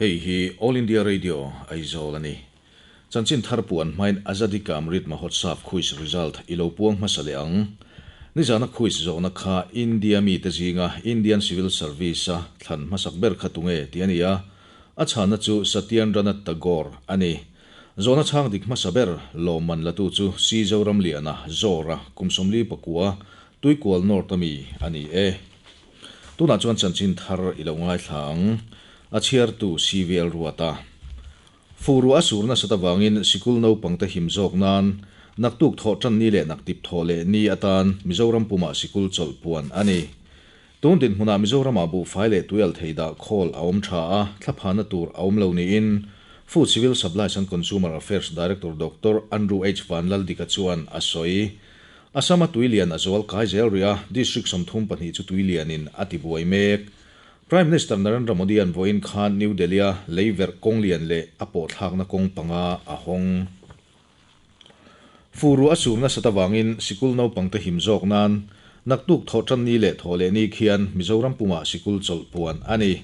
Hei hi All India Radio, Aizawl a ni. Chanchin thar puan hmain Azadi Ka Amrit Mahotsav Quiz result i lo puang hmasa leh ang. Nizana quiz zawhna kha India mite zinga Indian Civil Service-a thlan hmasak ber kha tunge tih a ni a, a chhanna chu Satyendranath Tagore a ni. Zawhna chhang dik hmasa ber lawmman latu chu C. Zoramliana, Zora, kum 44, Tuikual North ami a ni e. Tunah chuan chanchin thar i lo ngaithla ang, a chhiartu CVL Ruata. Furu a sur nasat avangin sikul naupangte him zawk nan naktuk thawh tan ni leh naktip thawh leh ni atan Mizoram pumah sikul chawlh puan a ni. Tun dinhmunah Mizoramah buhfai leh tuial thei dah khawl a awm tha a, thlaphana tur a awm lo niin Food Civil Supplies and Consumer Affairs Director Doctor Andrew H. Vanlaldika chuan a sawi. Assam-a tuilian a zual kai zel rih a, District 32 chu tuilianin a tibuai mek. Prime Minister Narendra Modi-a'n vawiin khan New Delhi-a leiverh kawng lian leh a pawhthlakna kawng panga a hawng. Furu a sur nasat avangin sikul naupangte him zawk nan naktuk thawh tan ni leh thawh leh ni khian Mizoram pumah sikul chawlh puan a ni.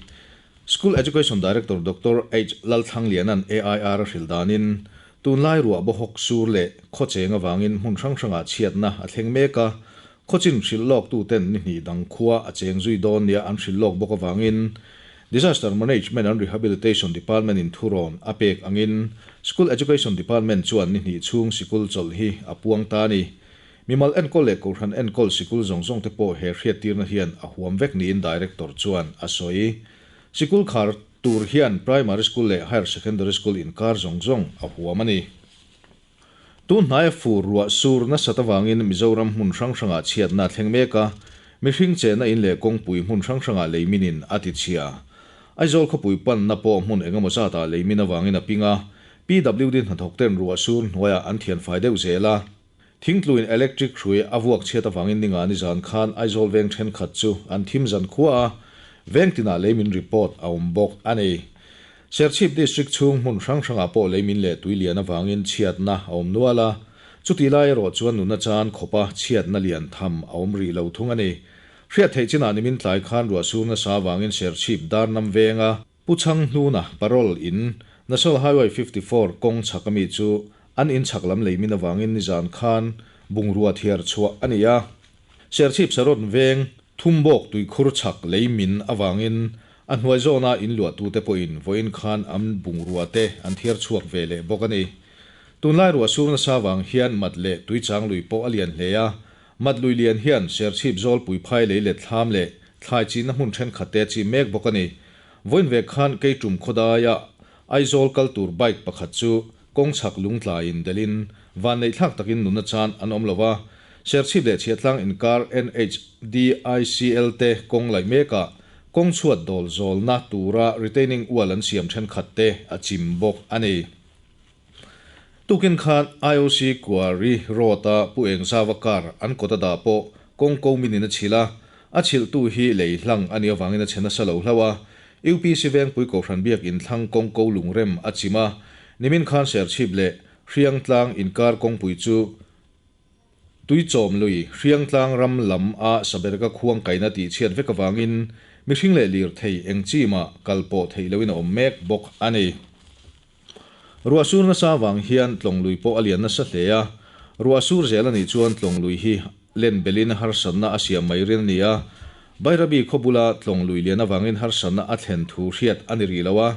School Education Director Doctor H. Lalthlangliana'n AIR a hrilh danin, tunlai ruah bawhawk sur leh khawcheng avangin hmun hrang hrangah chhiatna a thleng mek a, khawchin hrilh lawktu ten ni hnih dang khua a cheng zui dawn nia an hrilh lawk bawk avangin Disaster Management and Rehabilitation Department in thurawn a pek angin School Education Department chuan ni hnih chhung sikul chawlh hi a puang ta a ni. Mimal enkawl leh kohhran enkawl sikul zawng zawng te pawh he hriattirna hian a huam vek niin Director chuan a sawi. Sikul khar tur hian Primary School leh Higher Secondary School inkar zawng zawng a huam a ni. Tun hnaia fur ruah sur nasat avangin Mizoram hmun hrang hrangah chhiatna a thleng mek a, mihring chenna in leh kawngpui hmun hrang hrangah leiminin a ti chhia. Aizawl khawpui panna pawh hmun engemaw zatah leimin avangin a ping a, PWD hnathawkten ruah sur hnuaiah an thianfai deuh zel a. Thingtluin electric hrui a vuak chhiat avangin ninga nizan khan Aizawl veng thenkhat chu an thim zan khua a, veng tinah leimin report a awm bawk a ni. Serchhip District chhung hmun hrang hrangah pawh leimin leh tui lian avangin chhiatna a awm nual a, chutih lai erawh chuan nuna chan khawpa chhiatna lian tham a awm rih lo thung a ni. Hriat theih chinah nimin tlai khan ruahsur nasa avangin Serchhip Darnam venga Pu Chhang hnuna parole in National Highway 54 kawng chhak ami chu an in chhak lam leimin avangin nizan khan bungrua thiar chhuah a ni a. Serchhip Saron veng Thumbawk tuikhur chhak leimin avangin a hnuai zawna in luahtute pawhin vawiin khan an bungrua te an thiar chhuak ve leh bawk a ni. Tunlai ruah sur nasa avang hian mat leh tuichang lui pawh a lian hle a, mat lui lian hian Serchhip zawlpui phai lei let thlam leh thlai chinna hmun thenkhat te a chim mek bawk a ni. Vawiin ve khan Keitum khawdaia Aizawl kal tur bike pakhat chu kawng chhak lungtlaiin delhin vanneihthlak takin nunna chan an awm lo a, Serchhip leh Chhiahtlang inkar NHDICL te kawng laih mekah kawng chhuat dawl zawlna tura retaining wall an siam thenkhat te a chim bawk a ni. Tukin khan IOC Quarry Road-a Pu Engzava car an kawt a dah pawh kawng ko minin a chhilh a, a chhilhtu hi lei hlang a nih avangin a chhe nasa lo hlauh a, UPC Vengpui Kohhran Biak inthlang kawng ko lungrem a chim a, nimin khan Serchhip leh Hriangtlang inkar kawngpui chu Tuichawm lui Hriangtlang ram lam a Saberga khuang kaina tih chhiat vek avangin mihring leh lirthei eng chi mah kal pawh theih loin a awm mek bawk a ni. Ruah sur nasa avang hian tlawng lui pawh a lian nasa hle a, ruah sur zel a nih chuan tlawng lui hi len belin harsatna a siam mai rin a ni a. Bairabi khaw bula tlawng lui lian avangin harsatna a thlen thu hriat a ni rih lo a,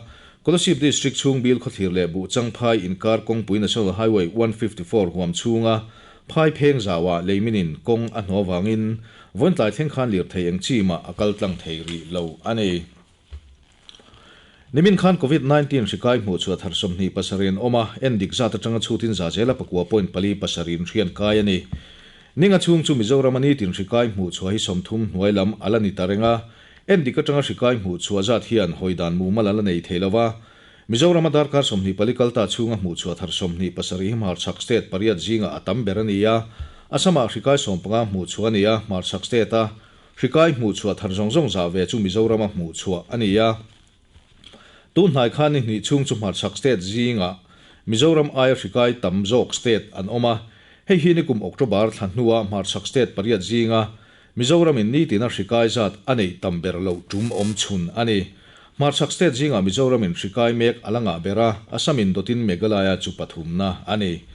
Kolasib District chhung bil khawthlir leh buh changphai inkar kawngpui National Highway 154 huam chhunga phai pheng zauah leiminin kawng a hnawh avangin vawiintlai thleng khan lirthei eng chi mah a kal tlang thei rih lo a ni. Nimin khan Covid 19 hri kai hmuh chhuah thar 27 an awm a, en dik zat atanga chhutin za zela pakua point pali pasarih in hrian kai a ni. Ninga chhung chu Mizoram a nitin hri kai hmuh chhuah hi 30 hnuai lam a la ni ta reng a, en dik atanga hri kai hmuh chhuah zat hian hawi dan mumal a la nei thei lo va. Mizoram a darkar 24 kalta chhunga hmuh chhuah thar 27 hi hmarchhak state pariat zingah a tam ber a ni a, Assam-ah hri kai 15 hmuh chhuah a ni a, hmarchhak state a Hri kai hmuh chhuah thar zawng zawng zah ve chu Mizorama hmuh chhuah a ni a. Tun hnai khan ni hnih chhung chu hmarchhak state zingah Mizoram aia hri kai tam zawk state an awm a. Hei hi nikum October thla hnua hmarchhak state pariat zinga Mizoramin nitina hri kai zat a neih tam ber loh tum awm chhun a ni. Hmarchhak state zingah Mizoramin hri kai mek a la ngah ber a, Assam-in dawtin Meghalaya chu pathumna a ni.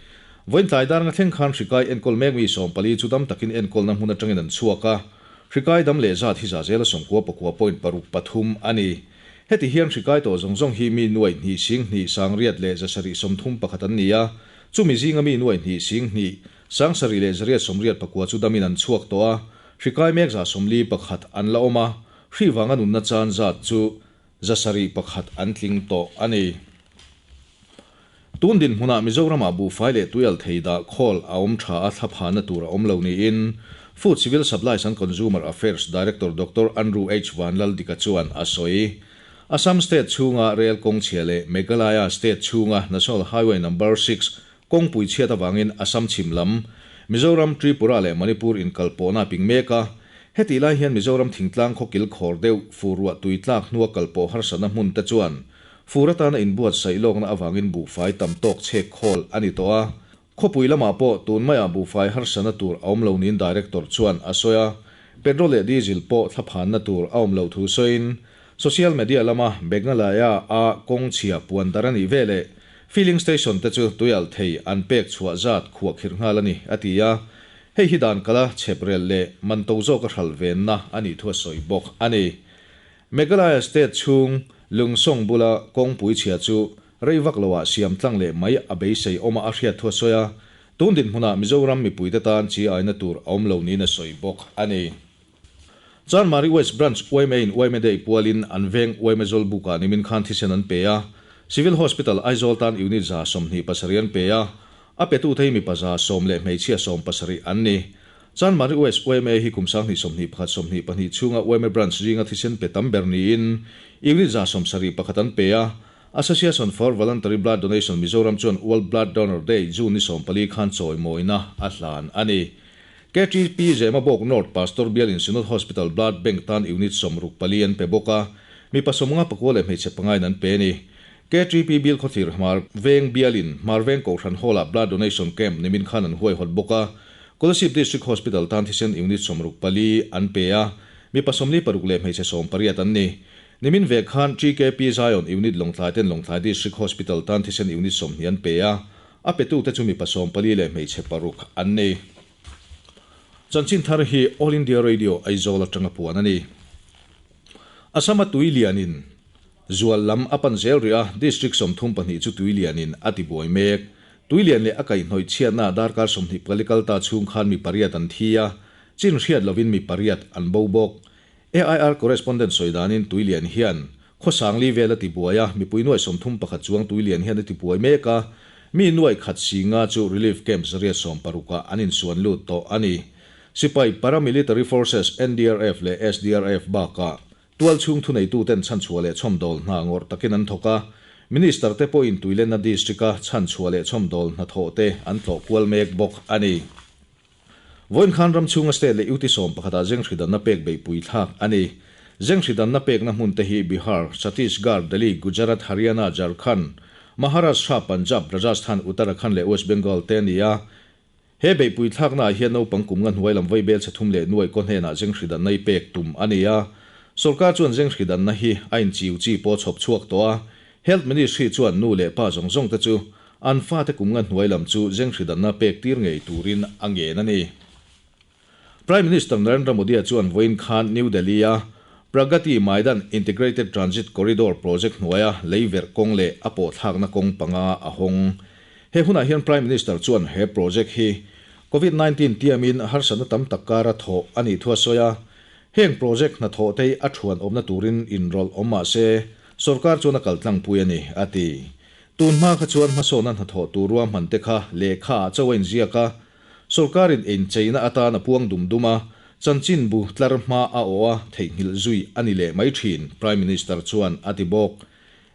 Vawiin tlai dar nga thleng khan hri kai enkawl mek mi 14 chu dam takin enkawlna hmun atangin an chhuak a, hri kai dam leh zat hi za zela 99 point paruk pathum a ni. Heti hian hri kai tawh zawng zawng hi mi nuai hnih sing hnih sang riat leh 731 an ni a, chumi zinga mi nuai hnih sing hnih sang sarih leh zariat sawmriat pakua chu damin an chhuak tawh a, hri kai mek 71 an la awm a, hri vanga nunna chan zat chu 701 an tling tawh a ni. Tun dinhmunah Mizoramah buhfai leh tuial thei dah khawl a awm tha a thlaphahna tur a awm lo niin Food Civil Supplies and Consumer Affairs Director Doctor Andrew H. Vanlaldika chuan a sawi. Assam state chhunga rel kawng chhia leh Meghalaya state chhunga National Highway Number 6 kawngpui chhiat avangin Assam chhim lam, Mizoram, Tripura leh Manipur inkalpawhna a ping mek a. Hetih lai hian Mizoram thingtlang khawkil khawr deuh fur ruah tui tlak hnua kalpawh harsatna hmun te chuan Fur atana inbuatsaih lawkna avangin buhfai tam tawk chhek khawl a ni tawh a. Khawpui lamah pawh tun maiah buhfai harsana tur a awm lo niin Director chuan a sawi a. Petrol leh diesel pawh thlaphanna tur a awm loh thu sawiin, social media lama Meghalaya a kawng chhia puan dar a nih veleh filling station te chu tuialh thei an pek chhuah zat khuah khirh nghal a ni, a ti a. Hei hi dan kala chheprel leh man to zawka hral venna a nih thu a sawi bawk a ni. Meghalaya state chhung Lungsawng bula kawngpui chhia chu rei vak loah siam tlang leh mai a beisei awma a hriat thu a sawi a, tun dinhmunah Mizoram mipuite tan chi aina tur a awm lo niin a sawi bawk a ni. Chanmari West Branch yma in yma Day pualin an veng yma Zawlbukah nimin khan thisen an pe a, Civil Hospital Aizawl tan unit 27 an pe a, a petute hi mipa 100 leh hmeichhia 70 an ni. Chanmari West yma hi kum 2021 22 chhunga yma Branch zinga thisen pe tam ber niin unit 71 an pe a. Association for Voluntary Blood Donation Mizoram chuan World Blood Donor Day June ni 14 khan chawimawina a hlan a ni. KTP Zemabawk North Pastor Bialin Synod Hospital Blood Bank tan unit 64 an pe bawk a, mipa 59 leh hmeichhe pangain an pe a ni. KTP Bial Khawthlir Hmar Veng Bialin Hmar Veng Kohhran Hall-ah Blood Donation Camp nimin khan an huaihawt bawk a, Kolasib District Hospital tan thisen unit 64 an pe a, mipa 46 leh hmeichhe 18 an ni. Nimin ve khan TKP Zion Unit Lawngtlai ten Lawngtlai District Hospital tan thisen unit 20 an pe a, a petute chu mipa 14 leh hmeichhe 6 an ni. Chanchin thar hi All India Radio Aizawl atanga puan a ni. Assam-a tui lianin zual lam a pan zel rih a, District 32 chu tui lianin a tibuai mek. Tui lian leh a kaihhnawih chhiatna darkar 24 kal ta chhung khan mi pariat an thi a, chin hriat lovin mi pariat an bo bawk. AIR correspondent sawi danin tui lian hian khawsang li vel a tibuai a, mipui nuai 31 chuang tui lian hian a tibuai mek a, mi nuai khat si nga chu relief camp 160 ah an insuan lut tawh a ni. Sipai paramilitary forces NDRF leh SDRF bakah tual chhung thuneituten chhanchhuah leh chhawmdawl hna ngawrh takin an thawk a, Minister te pawhin tuilenna district-a chhanchhuah leh chhawmdawl hnathawh te an tlawh kual mek bawk a ni. Vawiin khan ram chhunga state leh UT 11 ah zenghridanna pek beihpui thlak a ni. Zenghridanna pekna hmun te hi Bihar, Chhattisgarh, Delhi, Gujarat, Haryana, Jharkhand, Maharashtra, Punjab, Rajasthan, Uttarakhand leh West Bengal te a ni a. He beihpui thlaknaah hian naupang kum nga hnuai lam vawi bel chhe thum leh nuai kaw hnenah zenghridanna i pek tum a ni a. Sorkar chuan zenghridanna hi a inchiu chi pawh chhawp chhuak tawh a. Health Ministry chuan nu leh pa zawng zawng te chu an fate kum nga hnuai lam chu zenghridanna pek tir ngei turin a ngen a ni. Prime Minister Narendra Modi-a chuan vawiin khan New Delhi-a Pragati Maidan Integrated Transit Corridor project hnuaia lei verh kawng leh a pawhthlakna kawng panga a hawng. He hunah hian Prime Minister chuan he project hi Covid-19 tiamin harsatna tam tak kara thawh a nih thu a sawi a. Heng project hnathawh te hi a thuan awmna turin inrawlh awm mah se sorkar chuan a kaltlangpui a ni, a ti. Tun hma kha chuan hmasawnna hnathawh tur ruahman te kha lehkha ah chauh a inziak a, Sorkarin eincheina atan a puang dum dum a, chanchinbu tlar hma a awh a theihnghilh zui a ni leh mai thin, Prime Minister chuan a ti bawk.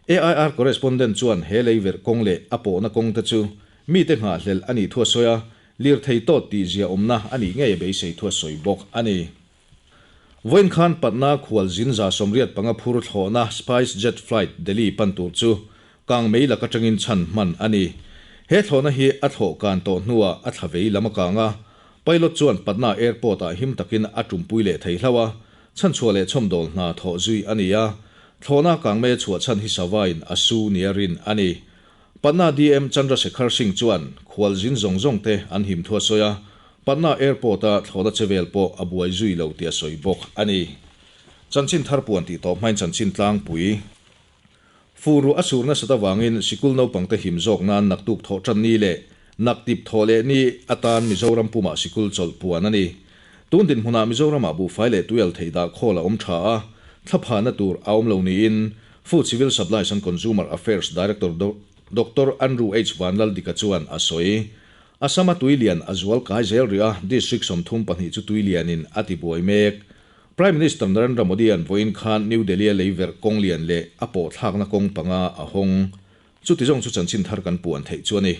AIR correspondent chuan he lei verh kawng leh a pawhna kawng te chu mite nghahhlelh a nih thu a sawi a, lirthei tawt tihzia awmna a nih ngei a beisei thu a sawi bawk a ni. Vawiin khan Patna khual zin 85 phur thlawhna Spice Jet flight Delhi pan tur chu kang mei lak atangin chhan hman a ni. He thlawhna hi a thlawh kan tawh hnuah a thla vei lam a kang a, pilot chuan Patna airport ah him takin a tumpui leh thei hlauh a, chhanchhuah leh chhawmdawl hna thawh zui a ni a. Thlawhna kangmei a chhuah chhan hi sava in a su nia rin a ni. Patna DM Chandra Shekhar Singh chuan khualzin zawng zawng te an him thu a sawi a, Patna Airport-a thlawhna chevel pawh a buai zui lo tih a sawi bawk a ni. Chanchin thar puan tih tawp hmain chanchin tlangpui. Fur ruah a sur nasat avangin sikul naupangte him zawk nan naktuk thawh tan ni leh naktip thawh leh ni atan Mizoram pumah sikul chawlh puan a ni. Tun dinhmunah Mizoramah buhfai leh tuial thei dah khawl a awm tha a, thlaphahna tur a awm lo niin Food Civil Supplies and Consumer Affairs Director Doctor Andrew H Vanlaldika chuan a sawi. Assam-a tuilian a zual kai zel rih a, district 32 chu tuilianin a tibuai mek. Prime Minister Narendra Modi-a'n vawiin khan New Delhi-a lei verh kawng lian leh a pawhthlakna kawng panga a hawng. Chuti zawng chu chanchin thar kan puan theih chu a ni.